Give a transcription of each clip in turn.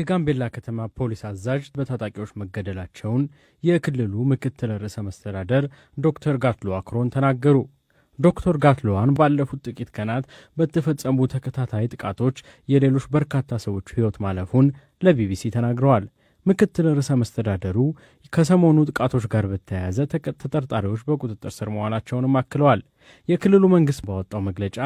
የጋምቤላ ከተማ ፖሊስ አዛዥ በታጣቂዎች መገደላቸውን የክልሉ ምክትል ርዕሰ መስተዳደር ዶክተር ጋትሉዋክ ሮን ተናገሩ። ዶክተር ጋትሉዋን ባለፉት ጥቂት ቀናት በተፈጸሙ ተከታታይ ጥቃቶች የሌሎች በርካታ ሰዎች ሕይወት ማለፉን ለቢቢሲ ተናግረዋል። ምክትል ርዕሰ መስተዳደሩ ከሰሞኑ ጥቃቶች ጋር በተያያዘ ተጠርጣሪዎች በቁጥጥር ስር መዋላቸውንም አክለዋል። የክልሉ መንግስት ባወጣው መግለጫ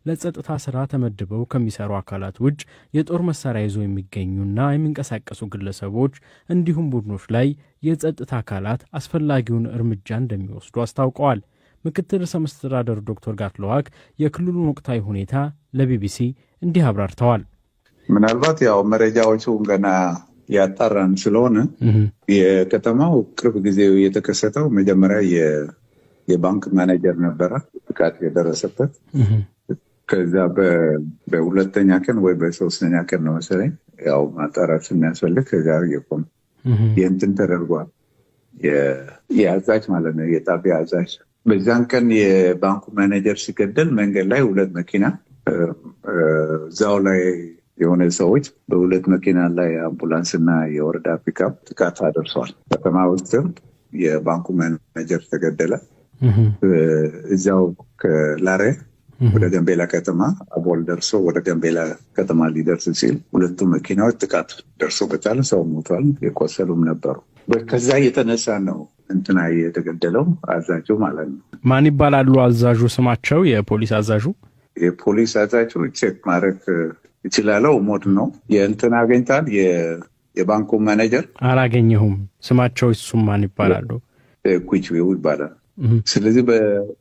ለጸጥታ ስራ ተመድበው ከሚሰሩ አካላት ውጭ የጦር መሳሪያ ይዞ የሚገኙና የሚንቀሳቀሱ ግለሰቦች እንዲሁም ቡድኖች ላይ የጸጥታ አካላት አስፈላጊውን እርምጃ እንደሚወስዱ አስታውቀዋል። ምክትል ርዕሰ መስተዳደሩ ዶክተር ጋትሉዋክ የክልሉን ወቅታዊ ሁኔታ ለቢቢሲ እንዲህ አብራርተዋል። ምናልባት ያው መረጃዎቹ ገና ያጣራን ስለሆነ፣ የከተማው ቅርብ ጊዜ የተከሰተው መጀመሪያ የባንክ ማኔጀር ነበረ ጥቃት የደረሰበት። ከዛ በሁለተኛ ቀን ወይ በሶስተኛ ቀን ነው መሰለኝ፣ ያው ማጣራት የሚያስፈልግ ከዛ የቆም የእንትን ተደርጓል። የአዛዥ ማለት ነው፣ የጣቢያ አዛዥ። በዛን ቀን የባንኩ ማኔጀር ሲገደል መንገድ ላይ ሁለት መኪና እዛው ላይ የሆነ ሰዎች በሁለት መኪና ላይ አምቡላንስ እና የወረዳ ፒካፕ ጥቃት አደርሰዋል። ከተማ ውስጥም የባንኩ ማኔጀር ተገደለ። እዚያው ከላሬ ወደ ጋምቤላ ከተማ አቦል ደርሶ ወደ ጋምቤላ ከተማ ሊደርስ ሲል ሁለቱ መኪናዎች ጥቃት ደርሶበታል። ሰው ሞቷል፣ የቆሰሉም ነበሩ። ከዛ የተነሳ ነው እንትና የተገደለው፣ አዛዡ ማለት ነው። ማን ይባላሉ አዛዡ? ስማቸው የፖሊስ አዛዡ? የፖሊስ አዛዡ check ማድረግ ይችላለው። ሞድ ነው የእንትን አገኝታል። የባንኩ ማኔጀር? አላገኘሁም። ስማቸው እሱም ማን ይባላሉ? ኩችዌው ይባላል። ስለዚህ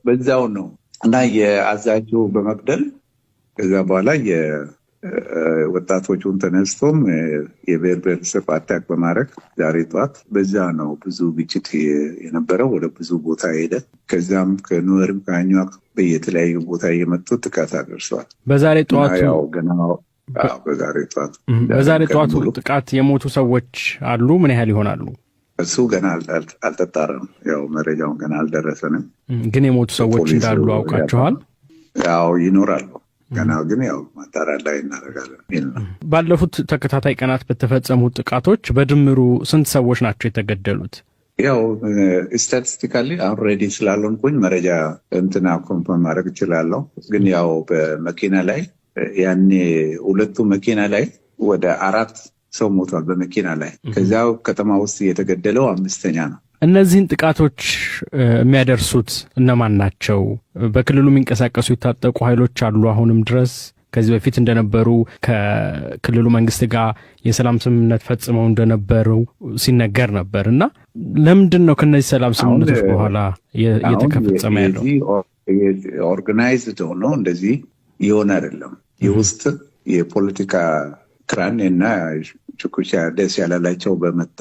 በዛው ነው እና የአዛዡ በመግደል ከዛ በኋላ የወጣቶቹን ተነስቶም የብሔር ብሔረሰብ attack በማድረግ ዛሬ ጠዋት በዛ ነው ብዙ ግጭት የነበረው። ወደ ብዙ ቦታ ሄደ። ከዛም ከኑዌርም ከአኟክ በየተለያዩ ቦታ እየመጡ ጥቃት አደርሰዋል። በዛሬ ጠዋቱ? ያው ገና በዛሬ ጠዋት። በዛሬ ጠዋቱ ጥቃት የሞቱ ሰዎች አሉ? ምን ያህል ይሆናሉ? እሱ ገና አልተጣረም። ያው መረጃውን ገና አልደረሰንም። ግን የሞቱ ሰዎች እንዳሉ አውቃችኋል? ያው ይኖራሉ። ገና ግን ያው ማጣራት ላይ እናደርጋለን። ባለፉት ተከታታይ ቀናት በተፈጸሙ ጥቃቶች በድምሩ ስንት ሰዎች ናቸው የተገደሉት? ያው statistically አሁን ready ስላልሆንኩኝ መረጃ እንትና confirm ማድረግ እችላለሁ። ግን ያው በመኪና ላይ ያኔ ሁለቱ መኪና ላይ ወደ አራት ሰው ሞቷል በመኪና ላይ። ከዚያው ከተማ ውስጥ የተገደለው አምስተኛ ነው። እነዚህን ጥቃቶች የሚያደርሱት እነማን ናቸው? በክልሉ የሚንቀሳቀሱ የታጠቁ ኃይሎች አሉ አሁንም ድረስ ከዚህ በፊት እንደነበሩ፣ ከክልሉ መንግስት ጋር የሰላም ስምምነት ፈጽመው እንደነበሩ ሲነገር ነበር፣ እና ለምንድን ነው ከነዚህ ሰላም ስምምነቶች በኋላ እየተፈጸመ ያለው? Organized ሆኖ እንደዚህ የሆነ አይደለም። የውስጥ የፖለቲካ ቅራኔ እና ሽኩቻ ደስ ያላላቸው በመጣ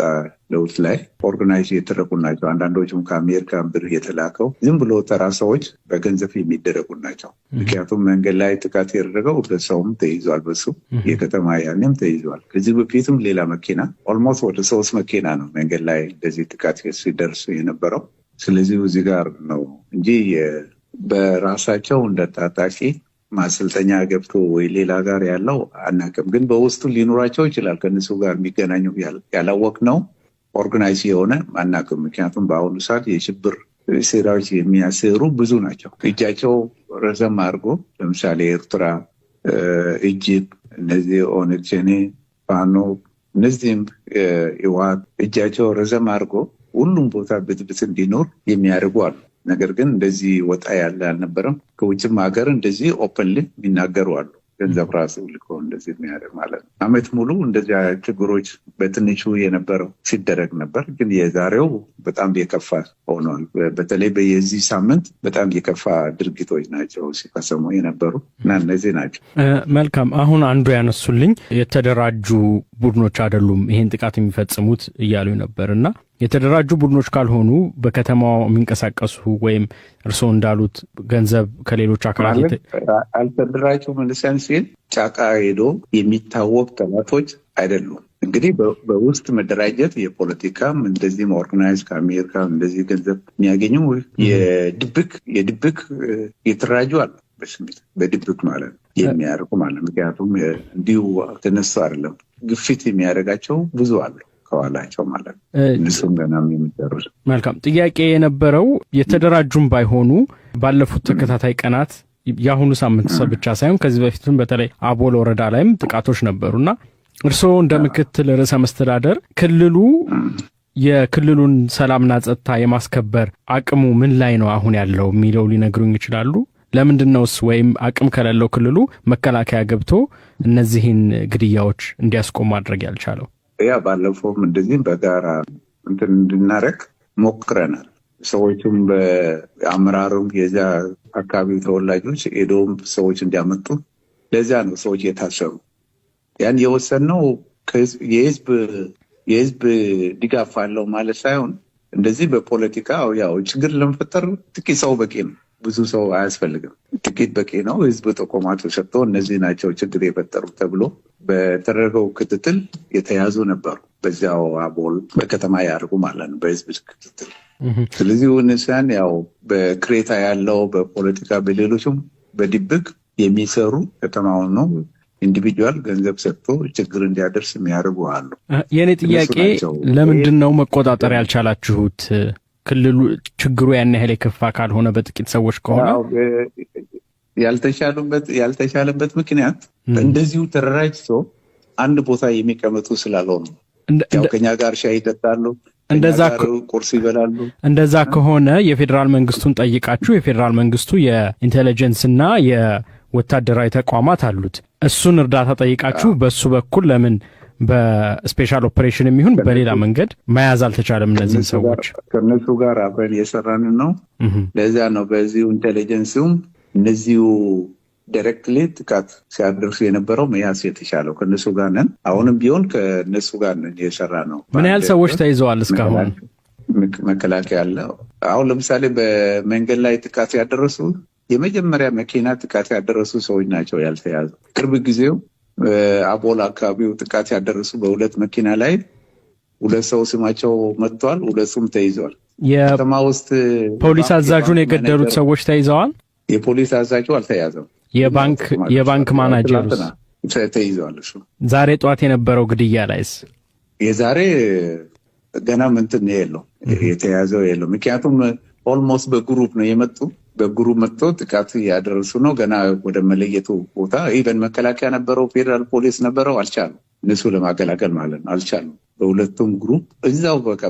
ለውጥ ላይ organize የተደረጉ ናቸው። አንዳንዶቹም ከአሜሪካ ብር የተላከው ዝም ብሎ ተራ ሰዎች በገንዘብ የሚደረጉ ናቸው። ምክንያቱም መንገድ ላይ ጥቃት ያደረገው ሁለት ሰውም ተይዟል፣ በሱ የከተማ ያኔም ተይዟል። ከዚህ በፊትም ሌላ መኪና almost ወደ ሶስት መኪና ነው መንገድ ላይ እንደዚህ ጥቃት ሲደርስ የነበረው። ስለዚህ እዚህ ጋር ነው እንጂ በራሳቸው እንደ ታጣቂ ማሰልጠኛ ገብቶ ወይ ሌላ ጋር ያለው አናውቅም። ግን በውስጡ ሊኖራቸው ይችላል። ከእነሱ ጋር የሚገናኙ ያላወቅ ነው organize የሆነ አናውቅም። ምክንያቱም በአሁኑ ሰዓት የሽብር ሴራዎች የሚያሴሩ ብዙ ናቸው። እጃቸው ረዘም አድርጎ ለምሳሌ ኤርትራ፣ Egypt፣ እነዚህ ኦነግ ሸኔ፣ ፋኖ፣ እነዚህም ህወሓት እጃቸው ረዘም አድርጎ ሁሉም ቦታ ብጥብጥ እንዲኖር የሚያደርጉ አሉ። ነገር ግን እንደዚህ ወጣ ያለ አልነበረም። ከውጭም ሀገር እንደዚህ openly የሚናገሩ አሉ። ገንዘብ ራሱ ልኮ እንደዚህ የሚያደርግ ማለት ነው። አመት ሙሉ እንደዚያ ችግሮች በትንሹ የነበረው ሲደረግ ነበር። ግን የዛሬው በጣም የከፋ ሆኗል። በተለይ በየዚህ ሳምንት በጣም የከፋ ድርጊቶች ናቸው ሲፈጸሙ የነበሩ እና እነዚህ ናቸው። መልካም። አሁን አንዱ ያነሱልኝ የተደራጁ ቡድኖች አይደሉም ይሄን ጥቃት የሚፈጽሙት እያሉ ነበር፣ እና የተደራጁ ቡድኖች ካልሆኑ በከተማው የሚንቀሳቀሱ ወይም እርስዎ እንዳሉት ገንዘብ ከሌሎች አካላት አልተደራጁም ሲል ጫካ ሄዶ የሚታወቅ ጠላቶች አይደሉም። እንግዲህ በውስጥ መደራጀት የፖለቲካም እንደዚህም organize ከአሜሪካ እንደዚህ ገንዘብ የሚያገኙ የድብቅ የተደራጁ አሉ። በስሜት በድብቅ ማለት ነው የሚያደርጉ ማለት ነው። ምክንያቱም እንዲሁ ተነሱ አይደለም። ግፊት የሚያደርጋቸው ብዙ አሉ ከኋላቸው ማለት ነው። እነሱም ገና የሚጨርሱ። መልካም። ጥያቄ የነበረው የተደራጁም ባይሆኑ ባለፉት ተከታታይ ቀናት፣ የአሁኑ ሳምንት ብቻ ሳይሆን ከዚህ በፊትም በተለይ አቦል ወረዳ ላይም ጥቃቶች ነበሩና እርስዎ እንደ ምክትል ርዕሰ መስተዳደር ክልሉ የክልሉን ሰላምና ጸጥታ የማስከበር አቅሙ ምን ላይ ነው አሁን ያለው የሚለው ሊነግሩኝ ይችላሉ? ለምንድን ነውስ ወይም አቅም ከሌለው ክልሉ መከላከያ ገብቶ እነዚህን ግድያዎች እንዲያስቆም ማድረግ ያልቻለው? ያ ባለፈውም እንደዚህም በጋራ እንትን እንድናረግ ሞክረናል። ሰዎቹም በአመራሩም የዚያ አካባቢ ተወላጆች ሄደውም ሰዎች እንዲያመጡ፣ ለዚያ ነው ሰዎች የታሰሩ። ያን የወሰንነው የህዝብ ድጋፍ አለው ማለት ሳይሆን እንደዚህ በፖለቲካ ያው ችግር ለመፈጠር ጥቂት ሰው በቂ ነው። ብዙ ሰው አያስፈልግም። ጥቂት በቂ ነው። ህዝብ ጥቆማ ተሰጥቶ እነዚህ ናቸው ችግር የፈጠሩ ተብሎ በተደረገው ክትትል የተያዙ ነበሩ። በዚያው አቦል በከተማ ያደርጉ ማለት ነው፣ በህዝብ ክትትል። ስለዚህ እነዚያን ያው በክሬታ ያለው በፖለቲካ በሌሎችም በድብቅ የሚሰሩ ከተማውን ነው individual ገንዘብ ሰጥቶ ችግር እንዲያደርስ የሚያደርጉ አሉ። የእኔ ጥያቄ ለምንድን ነው መቆጣጠር ያልቻላችሁት? ክልሉ ችግሩ ያን ያህል የከፋ ካልሆነ፣ በጥቂት ሰዎች ከሆነ። ያልተቻለበት ምክንያት እንደዚሁ ተደራጅቶ አንድ ቦታ የሚቀመጡ ስላልሆኑ፣ ያው ከኛ ጋር ሻይ ይጠጣሉ፣ እንደዛ ቁርስ ይበላሉ። እንደዛ ከሆነ የፌዴራል መንግስቱን ጠይቃችሁ፣ የፌዴራል መንግስቱ የ intelligence ና የወታደራዊ ተቋማት አሉት። እሱን እርዳታ ጠይቃችሁ በሱ በኩል ለምን በ special operation የሚሆን በሌላ መንገድ መያዝ አልተቻለም እነዚህን ሰዎች? ከእነሱ ጋር አብረን እየሰራን ነው። ለዚያ ነው በዚሁ intelligence ኡም እነዚሁ directly ጥቃት ሲያደርሱ የነበረው መያዝ የተቻለው። ከእነሱ ጋር ነን። አሁንም ቢሆን ከእነሱ ጋር ነን እየሰራ ነው። ምን ያህል ሰዎች ተይዘዋል እስካሁን? መከላከያ አለ። አሁን ለምሳሌ በመንገድ ላይ ጥቃት ያደረሱ፣ የመጀመሪያ መኪና ጥቃት ያደረሱ ሰዎች ናቸው ያልተያዙ። ቅርብ ጊዜው አቦል አካባቢው ጥቃት ያደረሱ በሁለት መኪና ላይ ሁለት ሰው ስማቸው መጥቷል። ሁለቱም ተይዘዋል። ከተማ ውስጥ የፖሊስ አዛዡን የገደሉት ሰዎች ተይዘዋል። የፖሊስ አዛዡ አልተያዘም። የባንክ ማናጀሩስ? ተይዘዋል። እሱ ዛሬ ጠዋት የነበረው ግድያ ላይስ? የዛሬ ገና ምንትን የለው፣ የተያዘው የለው። ምክንያቱም almost በ group ነው የመጡ፣ በ group መጥቶ ጥቃት ያደረሱ ነው። ገና ወደ መለየቱ ቦታ even መከላከያ ነበረው፣ ፌዴራል ፖሊስ ነበረው፣ አልቻሉም። እነሱ ለማገላገል ማለት ነው አልቻሉም። በሁለቱም group እዛው በቃ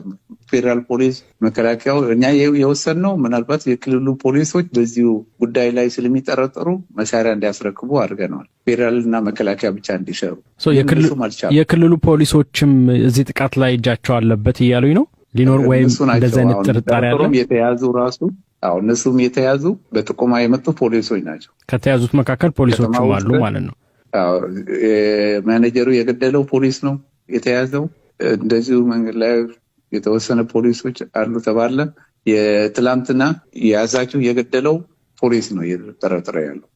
ፌዴራል ፖሊስ መከላከያው፣ እኛ የወሰንነው ምናልባት የክልሉ ፖሊሶች በዚሁ ጉዳይ ላይ ስለሚጠረጠሩ መሳሪያ እንዲያስረክቡ አድርገነዋል። ፌዴራል እና መከላከያ ብቻ እንዲሰሩ። የክልሉ ፖሊሶችም እዚህ ጥቃት ላይ እጃቸው አለበት እያሉኝ ነው፣ ሊኖር ወይም እንደዚህ አይነት ጥርጣሬ አለ። የተያዙ ራሱ፣ አዎ፣ እነሱም የተያዙ በጥቆማ የመጡ ፖሊሶች ናቸው። ከተያዙት መካከል ፖሊሶችም አሉ ማለት ነው። ማኔጀሩ የገደለው ፖሊስ ነው የተያዘው። እንደዚሁ መንገድ ላይ የተወሰነ ፖሊሶች አሉ ተባለ። የትላንትና የያዛቸው የገደለው ፖሊስ ነው እየተጠረጠረ ያለው።